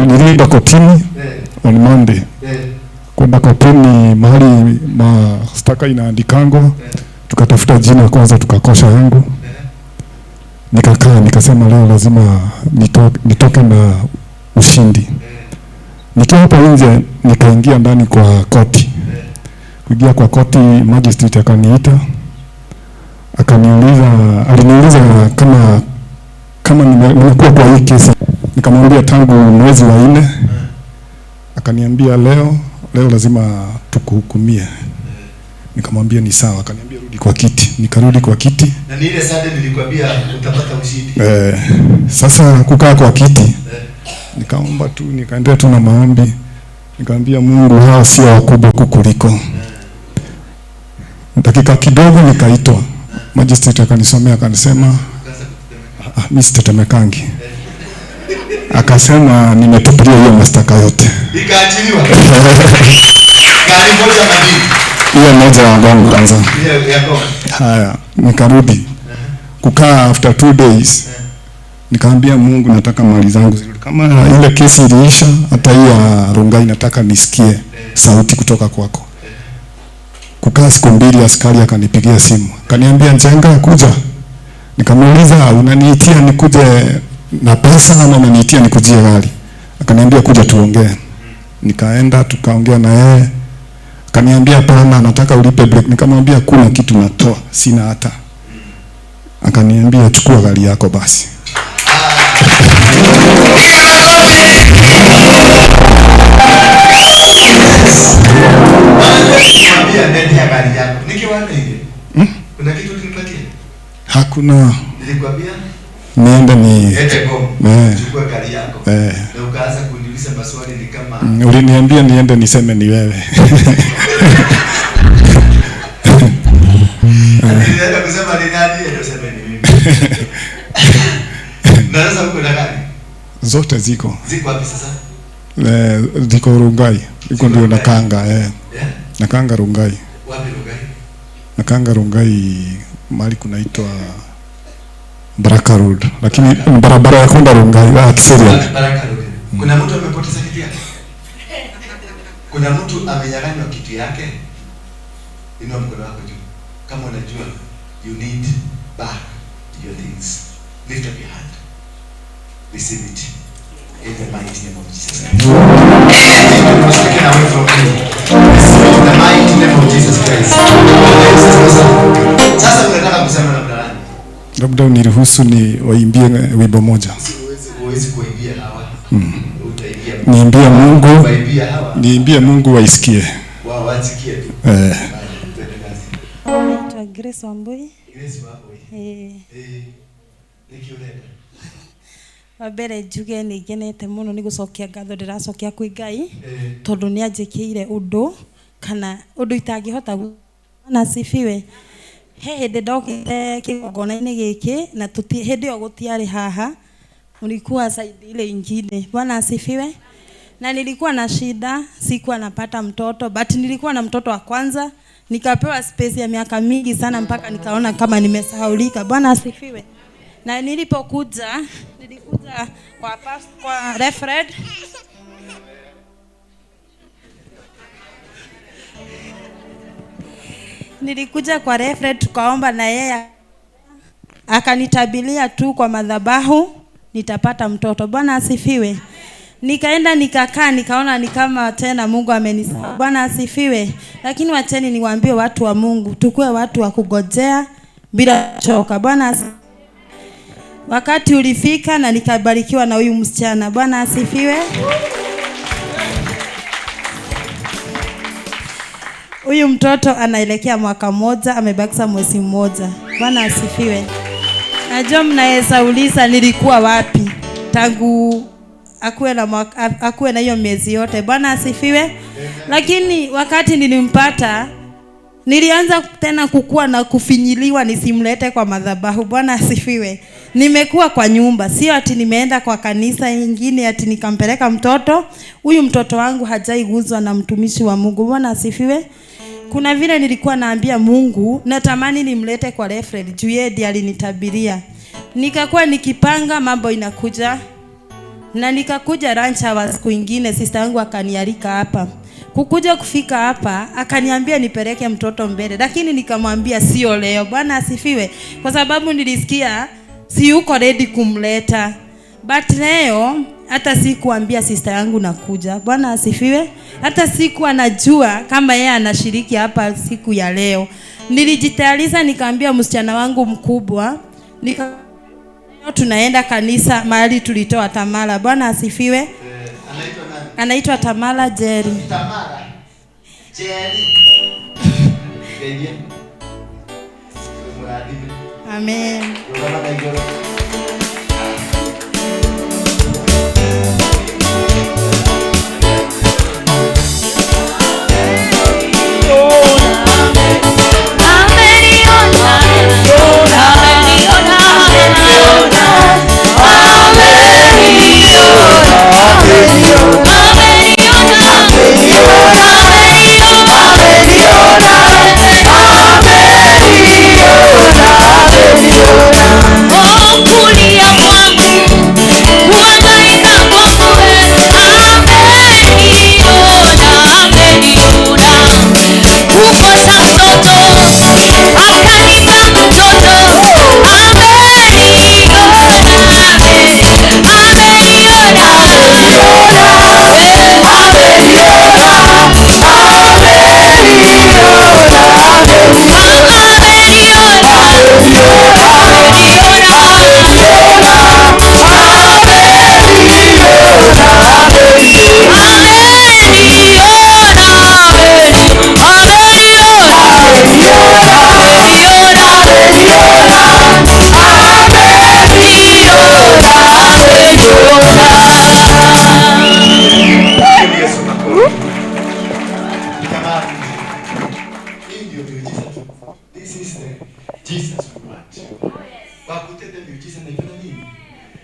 Nilienda kotini on Monday. Kwenda kotini mahali mashtaka inaandikangwa, tukatafuta jina kwanza, tukakosha yangu. Nikakaa nikasema leo lazima nitoke na ushindi. Nikiwa hapo nje nikaingia ndani kwa koti. Kuingia kwa koti, magistrate akaniita, akaniuliza, aliniuliza kama nimekuwa kwa hii kesi. Nikamwambia tangu mwezi wa 4. Akaniambia leo lazima tukuhukumie. Nikamwambia ni sawa. Akaniambia rudi kwa kiti. Nikarudi kwa kiti. Na ni ile Sunday nilikwambia utapata ushindi. Sasa kukaa kwa kiti. Nikaomba tu, nikaendelea tu na maombi. Nikamwambia Mungu, hao sio wakubwa kukuliko. Dakika kidogo nikaitwa. Magistrate akanisomea akanisema, mimi sitetemekangi. Akasema nimetupilia hiyo mashtaka yote. Ikaachiliwa. Gari moja madini. Hiyo moja ya Ngong kwanza. Haya, nikarudi. Kukaa after 2 days. Nikamwambia Mungu nataka mali zangu zirudi. Kama ile kesi iliisha, hata hii ya Rongai nataka nisikie sauti kutoka kwako. Kukaa siku 2, askari akanipigia simu. Akaniambia Njenga kuja. Nikamuuliza unaniitia nikuje na pesa ama unaniitia nikujie gari? Akaniambia kuja tuongee. Nikaenda tukaongea na yeye. Akaniambia hapana, nataka ulipe break. Nikamwambia kuna kitu natoa, sina hata. Akaniambia chukua gari yako basi. Kuna kitu ulinipatia? Hakuna. Nilikwambia niende ni chukua gari yako. Na ukaanza kuniuliza maswali ni kama uliniambia niende niseme ni wewe. Nilienda kusema ni nani, ndio useme ni mimi. Na sasa uko na gari? Zote ziko. Ziko wapi sasa? Ziko Rongai. Iko ndio nakanga eh. Yeah. Nakanga Rongai. Wapi Rongai? Nakanga Rongai mahali kunaitwa Baraka Road, lakini barabara ya kwenda Rongai Kiserian. Baraka Road. Kuna mtu amepoteza kitu yake? Kuna mtu amenyang'anywa kitu yake? Inua mkono wako juu. Kama unajua you need back your things. Lift up your hand. Receive it in the mighty name of Jesus Christ. Anything was taken away from you, receive it in the mighty name of Jesus Christ. Sasa unataka kusema namna gani? Labda uniruhusu ni waimbie wimbo moja. Huwezi kuimbia hawa. Utaimbia. Niimbie Mungu. Niimbie Mungu waisikie. Wao wasikie tu. Naitwa Grace Wambui. Grace Wambui. Nikiuleta. Wambere njuge nĩ ngenete mũno nĩ gũcokia ngatho ndĩracokia kwĩ Ngai tondũ nĩ anjĩkĩire ũndũ kana ũndũ itangĩhota na sifiwe. He hĩndĩ ndokire kĩgongona-inĩ gĩkĩ na hĩndĩ ĩyo gũtiarĩ haha, ulikuwa side ile ingine. Bwana asifiwe. Na nilikuwa na shida, sikuwa napata mtoto, but nilikuwa na mtoto wa kwanza, nikapewa space ya miaka mingi sana mpaka nikaona kama nimesahaulika. Bwana asifiwe. Na nilipokuja, nilikuja kwa referred. Nilikuja kwa referred tukaomba na yeye akanitabilia tu kwa madhabahu nitapata mtoto. Bwana asifiwe. Nikaenda nikakaa nikaona ni kama tena Mungu amenisahau. Bwana asifiwe. Lakini wacheni niwaambie watu wa Mungu, tukue watu wa kugojea bila kuchoka. Bwana asifiwe. Wakati ulifika na nikabarikiwa na huyu msichana. Bwana asifiwe. Huyu mtoto anaelekea mwaka mmoja, amebakisha mwezi mmoja. Bwana asifiwe. Najua mnaweza uliza nilikuwa wapi tangu akuwe na hiyo miezi yote. Bwana asifiwe. Lakini wakati nilimpata Nilianza tena kukua na kufinyiliwa nisimlete kwa madhabahu. Bwana asifiwe. Nimekuwa kwa nyumba, sio ati nimeenda kwa kanisa nyingine ati nikampeleka mtoto. Huyu mtoto wangu hajaiguzwa na mtumishi wa Mungu. Bwana asifiwe. Kuna vile nilikuwa naambia Mungu natamani nimlete kwa reference juu yeye ndiye alinitabiria. Nikakuwa nikipanga mambo inakuja, na nikakuja ranch hours siku ingine, sister yangu akanialika hapa. Kukuja kufika hapa akaniambia nipeleke mtoto mbele, lakini nikamwambia sio leo. Bwana asifiwe. Kwa sababu nilisikia si yuko ready kumleta. But leo hata sikuambia sister yangu nakuja. Bwana asifiwe. Hata siku anajua kama yeye anashiriki hapa siku ya leo. Nilijitayarisha nikaambia msichana wangu mkubwa, nika tunaenda kanisa mahali tulitoa Tamara. Bwana asifiwe. Anaitwa nani? Anaitwa Tamara Jerry. Tamara Jerry. Amen.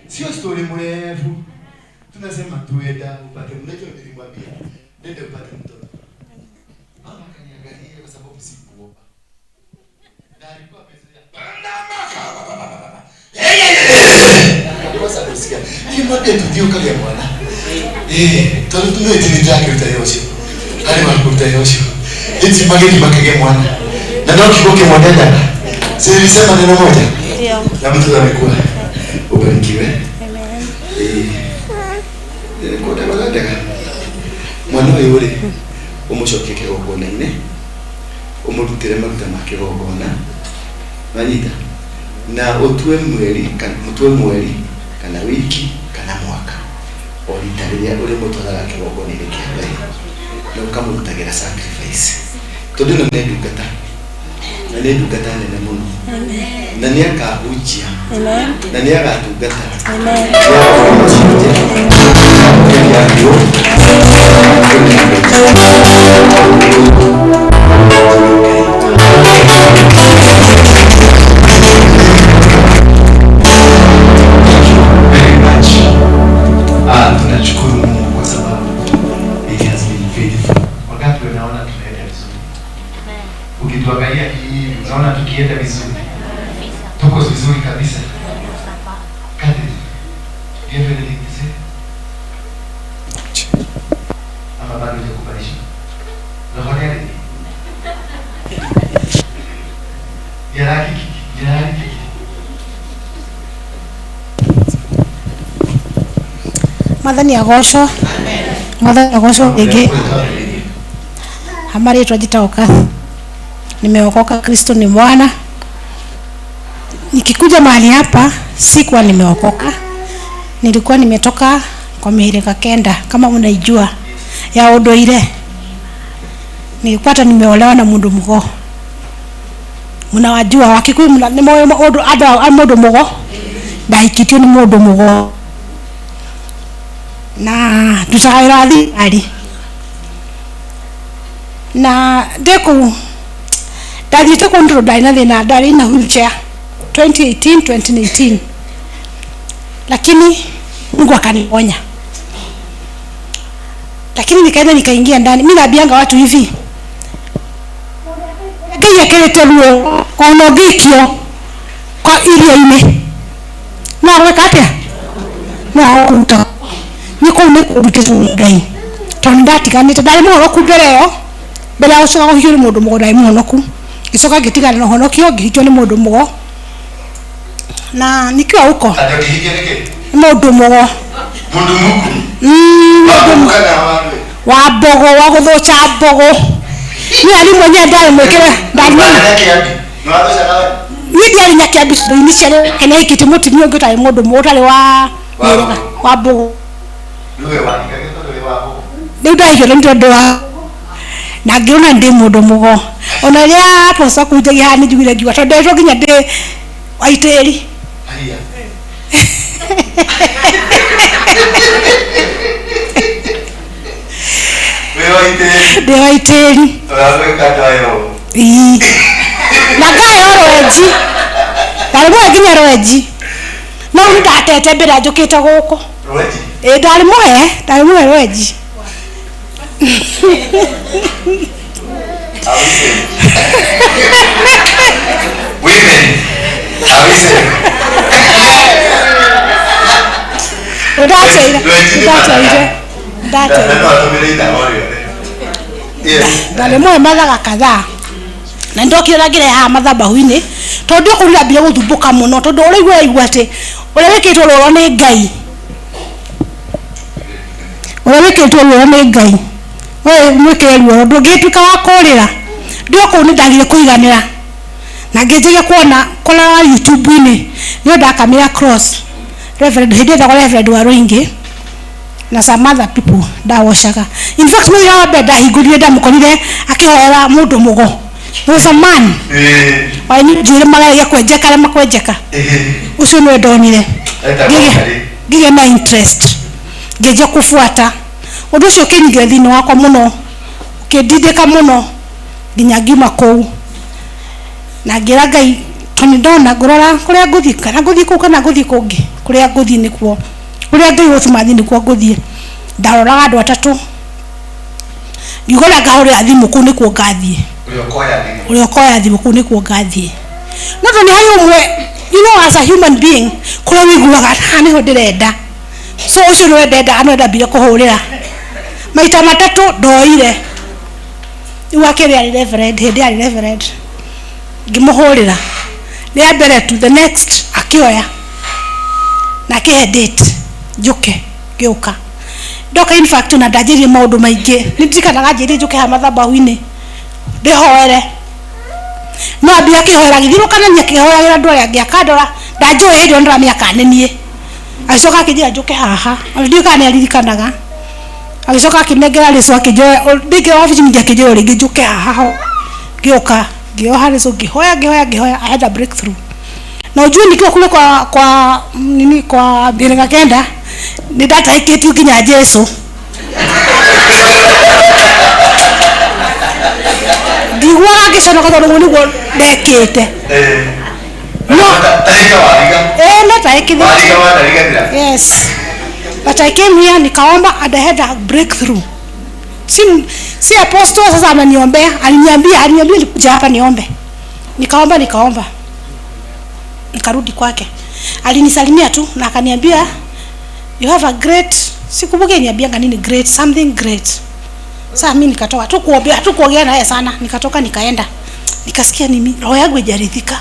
Sio story mrefu. Tunasema tuenda upate mtoto, nilimwambia nenda upate mtoto. Mama akaniangalia kwa sababu sikuomba. Na alikuwa amezoea. Banda maka. Akakosa kusikia. Nilimwambia tudio kale mwana. Tondu tini yake utayosho. Hali makutayosho. Eti mageni makage mwana. Na ndio kiboke mwanenda. Si nilisema neno moja? Ndio. Na mtoto amekuwa. Ubarikiwe. Amen. Kwa ndaga. Mwana uyu ri umucokie kigongona-inĩ, umurutire maruta ma kigongona, wanyita, na utue mweri kana mutue mweri kana wiki kana mwaka o rita rĩrĩa ũrĩmũtwaraga kigongona-inĩ kĩa Ngai na ũkamũrutagĩra sacrifice, tondũ ĩno nĩ ndungata na nĩ ndungata nene mũno na nĩ akahunjia na nĩ agatungata. Amen. Very much. Tunashukuru Mungu kwa sababu it has been faithful. Wakati unaona tunaenda vizuri. Ukituangalia hivi unaona tukienda vizuri. Tuko vizuri kabisa. Kadri. Do you have anything to say? Ama bado hujakubalisha? Roho yake. Yaraki yaraki. Mwathani agocwo. Mwathani agocwo rĩngĩ. Amarĩtwa njĩtagwo Kathy. Nimeokoka, Kristo ni Bwana. Nikikuja mahali hapa sikuwa nimeokoka. Nilikuwa nimetoka kwa mihirika kenda kama unaijua ya ũndũire. Nilipata nimeolewa na mundu mugo. Mnawajua Wakikuyu mna ni moyo undu andu a mundu mugo. Ndahikĩtio nĩ mundu mugo. Na ndutaga wĩra thirikari. Na ndĩ kũu Ndathiĩte kũu tondũ ndarĩ na thĩna, ndarĩ na wheelchair 2018 2019, lakini Mungu akaniponya. Lakini nikaenda nikaingia ndani. Mimi naambianga watu hivi, Ngai ekĩrĩte ruo ona ũngĩikio kwa iria-inĩ no agwĩka atĩa? No agũkũruta. Nĩ kũu nĩ kũrutĩtwo nĩ Ngai, tondũ nĩndatiganĩte. Ndarĩ mũhonoku mbere ĩyo, mbere ya gũcoka kũhikio nĩ mũndũ mũgo, ndarĩ mũhonoku. Ngĩcoka ngĩtigana na ũhonokio, ngĩhikio nĩ mũndũ mũgo. Na nikiwa huko nĩ mũndũ mũgo, Mundu muku. Mũndũ wa mbogo, wa gũthũca mbogo. Niĩ ari mwenyewe ndarĩ mwĩkĩre, ndarĩ niĩ ndiarĩ Nyakĩambi initially, nĩahikĩtie mũtumia ũngĩ ũtarĩ mũndũ mũgo, ũtarĩ wa wa mbogo. Rĩu ndahikio nĩ tondũ wa na ngĩona ndĩ mũndũ mũgo. Ona rĩrĩa apostle kũnjagia haha nĩnjugire ngiuga tondũ nderirwo nginya ndĩ waitĩri. Ndĩ waitĩri. Na ngaheo rwenji. Ndarĩ mũhe nginya rwenji. No rĩu ndatete mbere njũkĩte gũkũ. Ĩĩ ndarĩ mũhe rwenji. Ndarĩ mũhe mathaga kadhaa. Na ndokire na ngĩrehe haha mathabahu-inĩ tondũ kũu nĩndambire gũthumbũka mũno, tondũ ũraigua ũraigua atĩ ũrĩa wĩkĩtwo rũoro nĩ Ngai, ũrĩa wĩkĩtwo ruoro nĩ Ngai, we mwĩkĩre ruoro ndũngĩtuĩka wa kũrĩra. Ndĩ kũu nĩndagire kũiganĩra na ngĩnjagia kuona kũrora YouTube-inĩ, nĩyo ndakamĩra cross Reverend, hĩndĩ ĩtagwo Reverend wa Rũingĩ na some other people ndawocaga. In fact mũthenya wa mbere ndahingũrire ndamũkorire akĩhoera mũndũ mũgo. There was a man warĩ njuĩrĩ mageragia kwenjeka arĩa makwenjeka. Ũcio nĩwe ndonire, ngĩgĩa na interest, ngĩanjia kũbuata. Ũndũ ũcio ũkĩnyingĩra thĩinĩ wakwa mũno, ũkĩndindĩka mũno nginya ngiuma kũu. Na ngĩra Ngai tondũ ndona ngũrora kũrĩa ngũthiĩ, kana ngũthiĩ kũu kana ngũthiĩ kũngĩ, kũrĩa ngũthiĩ nĩkuo, kũrĩa Ngai gũtũma thiĩ nĩkuo ngũthiĩ. Ndaroraga andũ atatũ, ngiuga ũrĩa ngahũrĩra thimũ kũu nĩkuo ngathiĩ, ũrĩa ũkoya thimũ kũu nĩkuo ngathiĩ. No tondũ nĩ harĩ ũmwe, you know, as a human being, kũrĩa ũiguaga haha nĩho ndĩrenda. So ũcio nĩwe ndendaga, nĩwe ndambire kũhũrĩra maita matatũ, ndoire. Rĩu akĩrĩ arĩ Reverend, hĩndĩ arĩ Reverend, ngĩmũhũrĩra rĩa mbere tu, the next akĩoya na akĩhe date njũke. Ngĩũka, ndoka in fact na ndanjĩrie maũndũ maingĩ, nĩndirikanaga anjĩrire njũke haha mathabahu-inĩ ndĩhoere. No ambia akĩhoera, agĩthiũrũkanania akĩhoyagĩra andũ arĩa angĩ, akandora, ndanjũĩ hĩndĩ ĩyo ndĩramenya kana nĩ niĩ. Agĩcoka akĩnjĩra njũke haha, ona ndiũĩ kana nĩaririkanaga. Agĩcoka akĩnengera rĩcũ, akĩnjoya ndingĩra wabici ningĩ, akĩnjĩra rĩngĩ njũke haha ho. Ngĩũka ngĩoha rĩcũ, ngĩhoya ngĩhoya ngĩhoya, I had a breakthrough. Na ujue nikiwa kule kwa nini, kwa Mĩhĩrĩga Kenda, nĩndatahĩkĩtio nginya Jesũ. Ndiguaga ngĩconoka tondũ ũguo nĩguo ndekĩte. No no Yes. But I came here nikaomba and I had a breakthrough. Si apostle sasa ameniombea, aliniambia nikuja hapa niombe. Nikaomba nikaomba. Nikarudi kwake. Alinisalimia tu na akaniambia you have a great, sikumbuki aliniambia nini, great something great. Sasa mimi nikatoka tu kuombea, tu kuongea naye sana, nikatoka nikaenda. Nikasikia nimi roho yangu haijaridhika.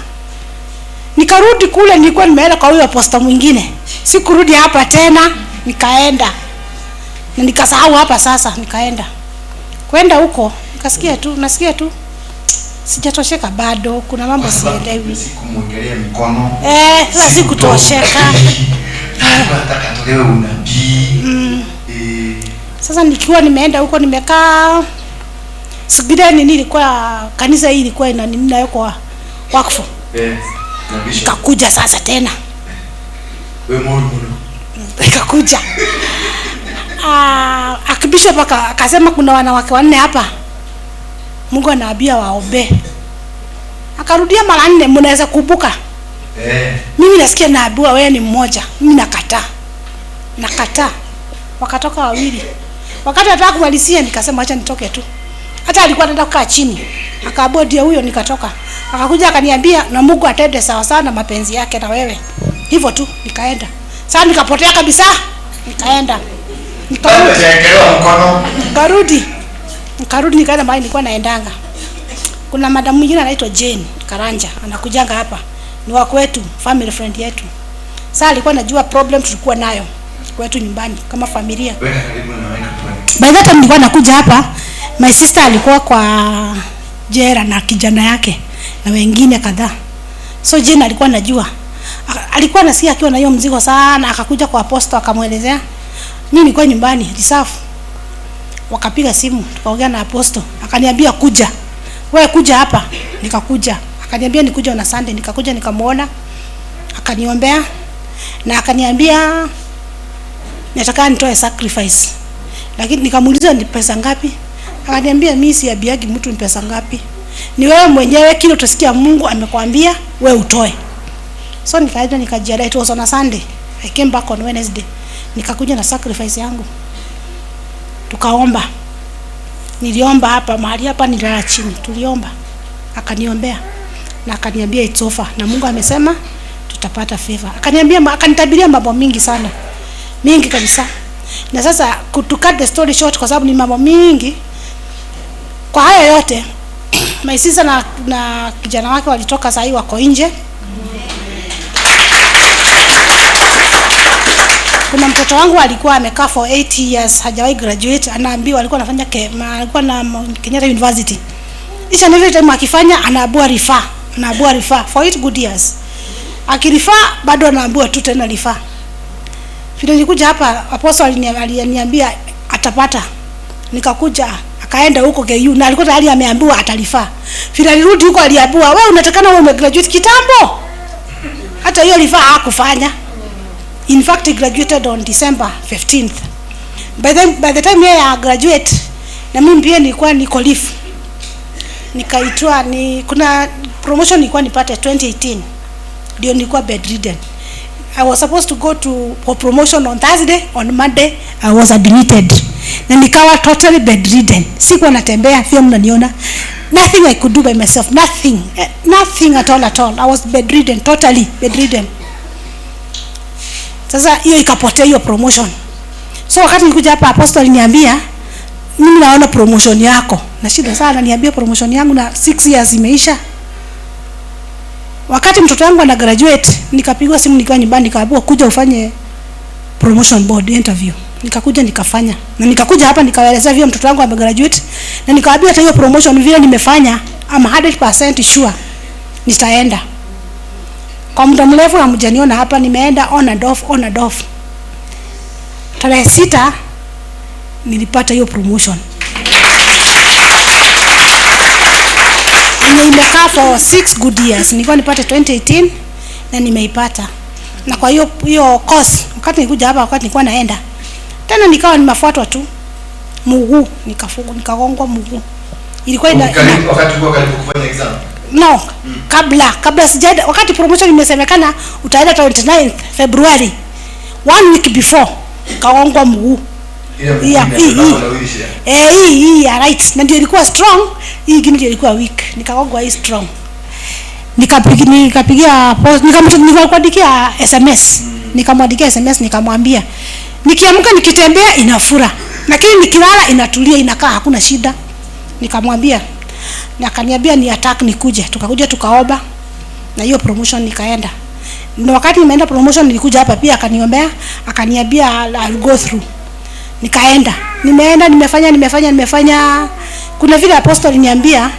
Nikarudi kule nilikuwa nimeenda kwa huyo apostle mwingine. Sikurudi hapa tena, nikaenda. Na nikasahau hapa sasa, nikaenda. Kwenda huko, nikasikia tu, nasikia tu sijatosheka bado, kuna mambo sielewi. Sikumwongelea mikono. Sasa sikutosheka. Nataka tolewe unabii. Sasa nikiwa nimeenda huko nimekaa siku ile nini ilikuwa kanisa hii ilikuwa ina nini nayo kwa wakfu. Na bishop. Nikakuja sasa tena. Wewe muno. Nikakuja. Akibishop akasema kuna wanawake wanne hapa. Mungu anawaambia waombe. Akarudia mara 4, mnaweza kubuka. Mimi nasikia naambiwa wewe ni mmoja. Mimi nakataa. Nakataa. Wakatoka wawili. Wakati nataka kumalizia nikasema acha nitoke tu. Hata alikuwa anataka kukaa chini. Akaambiwa ndio huyo, nikatoka. Akakuja akaniambia na Mungu atende sawa sawa na mapenzi yake na wewe. Hivyo tu nikaenda. Sasa nikapotea kabisa. Nikaenda. Nikarudi. Nikarudi nikaenda mahali nilikuwa naendanga. Kuna madam mwingine anaitwa Jane Karanja, anakujanga hapa. Ni wa kwetu, family friend yetu. Sasa alikuwa anajua problem tulikuwa nayo kwetu nyumbani kama familia. By that time nilikuwa nakuja hapa, my sister alikuwa kwa jera na kijana yake na wengine kadhaa. So Jane alikuwa anajua. Alikuwa anasikia akiwa na hiyo mzigo sana, akakuja kwa apostle akamuelezea. Mimi nilikuwa nyumbani, reserve. Wakapiga simu, tukaongea na apostle. Akaniambia kuja. Wewe kuja hapa. Nikakuja. Akaniambia nikuja on Sunday, nikakuja nikamuona. Akaniombea na akaniambia nataka nitoe sacrifice. Lakini nikamuuliza ni pesa ngapi? Akaniambia mimi siambiagi mtu ni pesa ngapi. Ni wewe mwenyewe kile utasikia Mungu amekwambia wewe utoe. So nikaenda nikajiandaa, it was on a Sunday. I came back on Wednesday. Nikakuja na sacrifice yangu. Tukaomba. Niliomba hapa mahali hapa, nilala chini. Tuliomba. Akaniombea. Na akaniambia it's over. Na Mungu amesema tutapata favor. Akaniambia, akanitabiria mambo mingi sana. Mingi kabisa. Na sasa to cut the story short kwa sababu ni mambo mingi. Kwa haya yote my sister na kijana wake walitoka sasa wako nje. Kuna mtoto wangu alikuwa amekaa for 8 years hajawahi graduate, anaambiwa alikuwa anafanya alikuwa na Kenyatta University. Each and every time akifanya anaambiwa refer, anaambiwa refer for 8 good years. Akirefer bado anaambiwa tu tena refer. Vile nilikuja hapa apostle aliniambia atapata. Nikakuja akaenda huko KU na alikuwa tayari ameambiwa atalifa. Vile alirudi huko aliambiwa wewe unatakana wewe umegraduate kitambo. Hata hiyo refer hakufanya. In fact he graduated on December 15th. By the time yeye graduate na mimi pia nilikuwa niko leave. Nikaitwa ni kuna promotion nilikuwa nipate 2018. Ndio nilikuwa bedridden. I was supposed to go to for promotion on Thursday, on Monday I was admitted. Na nikawa totally bedridden. Sikuwa natembea, sio mnaniona. Nothing I could do by myself, nothing. Nothing at all at all. I was bedridden, totally bedridden. Sasa hiyo ikapotea hiyo promotion. So wakati nilikuja hapa apostle aliniambia mimi naona promotion yako. Na shida sana niambia promotion yangu na 6 years imeisha. Wakati mtoto wangu ana graduate nikapigwa simu nikiwa nyumbani nikaambiwa kuja ufanye promotion board interview. Nikakuja nikafanya. Na nikakuja hapa nikawaelezea vile mtoto wangu amegraduate na nikawaambia hata hiyo promotion vile nimefanya I'm 100% sure nitaenda. Kwa muda mrefu hamjaniona hapa, nimeenda on and off, on and off. Tarehe 6 nilipata hiyo promotion. Nimekaa for 6 good years. Nilikuwa nipate 2018 na nimeipata. Na kwa hiyo course wakati nilikuja hapa, wakati nilikuwa naenda tena nikawa nimefuatwa tu mguu, nikafungwa, nikagongwa mguu. Ilikuwa wakati ulikuwa karibu kufanya exam? No, kabla sijaenda, wakati promotion imesemekana utaenda 29th February. 1 week before nikagongwa mguu. Hii ya right. Na ndio ilikuwa strong, hii ingine ndio ilikuwa weak. Nikagongwa hii strong. Nikapigia nikamwandikia SMS. Nikamwandikia SMS nikamwambia nikiamka nikitembea inafura, lakini nikilala inatulia inakaa hakuna shida. Nikamwambia na akaniambia ni attack nikuje. Tukakuja tukaomba na hiyo promotion nikaenda. Na wakati nimeenda promotion nilikuja hapa pia akaniombea, akaniambia I'll go through. Nikaenda. Nimeenda nimefanya. Kuna vile apostle aliniambia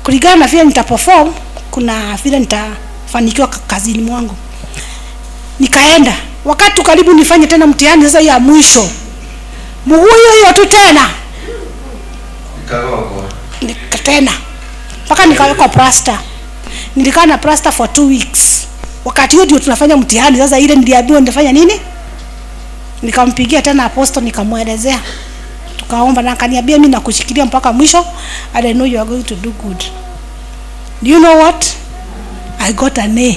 kulingana na vile nitaperform, kuna vile nitafanikiwa kazini mwangu. Nikaenda. Wakati karibu nifanye tena mtihani sasa ya mwisho. Mguu hiyo tu tena. Nikagongwa. Tena. Mpaka nikawekwa plaster. Nilikaa na plaster for 2 weeks. Wakati huo ndio tunafanya mtihani sasa ile niliambiwa nitafanya nini? Nikampigia tena apostle nikamuelezea. Tukaomba na akaniambia mimi nakushikilia mpaka mwisho. I know you are going to do good. Do you know what? I got an A.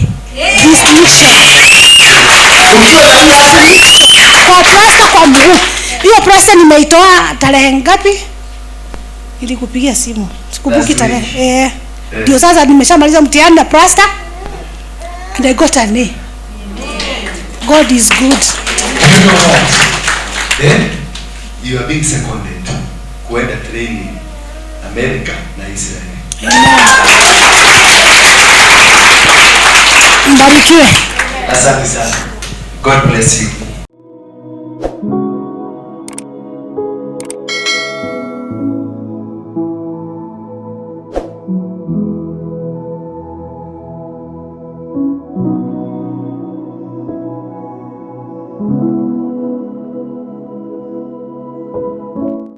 Distinction. Kwa plasta kwa mguu. Hiyo plasta nimeitoa tarehe ngapi? Nilikupigia simu. Sikumbuki Last tarehe. week. Eh. Ndio sasa nimeshamaliza mtihani na plasta and I got an A. God is good. You know what? Eh? You are being seconded kuenda training America na Israel. Mbarikiwe. Asante sana. God bless you.